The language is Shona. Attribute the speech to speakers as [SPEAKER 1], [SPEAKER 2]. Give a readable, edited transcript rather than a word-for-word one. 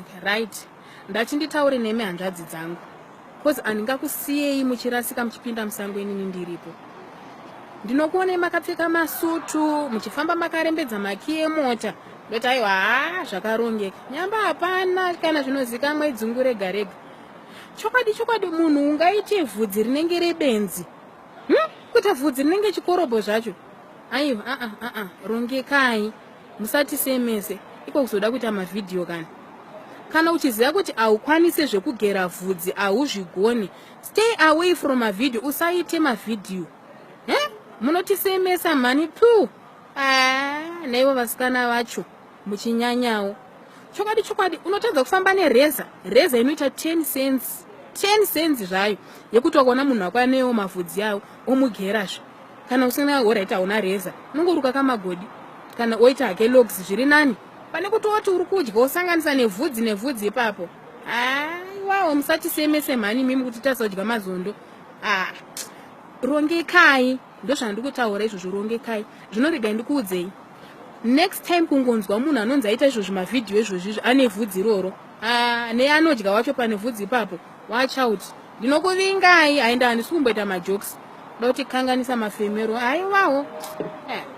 [SPEAKER 1] Okay, right, ndati nditaure nemi hanzvadzi dzangu, cause handingakusiyei muchirasika muchipinda musango inini ndiripo. Ndinokuonei makapfeka masutu, muchifamba makarembedza makiyi emota, ndoti aiwa, haa, zvakarongeka. Nyamba hapana kana zvinozikamwa, idzungu rega rega. Chokwadi chokwadi, munhu ungaite vhudzi rinenge rebenzi, Kuita vhudzi rinenge chikorobho zvacho? Aiwa, aa aa, rongekai, musatisemese. Iko kuzoda kuita mavhidhiyo, kana uchiziva kuti haukwanise zvekugera vhudzi, hauzvigoni, stay away from mavhidhiyo, usaite mavhidhiyo. Munotisemesa mhani pu. Ah, naivo vasikana vacho muchinyanyawo. Chokwadi chokwadi, unotadza kufamba nereza, reza inoita 10 cents, 10 cents zvayo, yekuti wakaona munhu wako anewo mavhudzi awo, omugerazve. Kana usina, alright, hauna reza, unongoruka kamagodi kana oita hake locs, zviri nani pane kuti oti uri kudya wosanganisa nevhudzi nevhudzi ipapo. Aiwawo, musatisemese mhani mimi kuti tasodya mazondo. Ah, rongekai, ndozvandiri kutaura izvozvo, rongekai. Zvino regai ndikuudzei, next time kungonzwa munhu anonzi aita izvozvi mavhidhiyo izvozvi izvi ane vhudzi iroro, ah, neanodya wacho pane vhudzi ipapo, watch out, ndinokuvingai. Haenda, handisi kumboita majokes, da kuti kanganisa mafemero. Aiwawo, eh.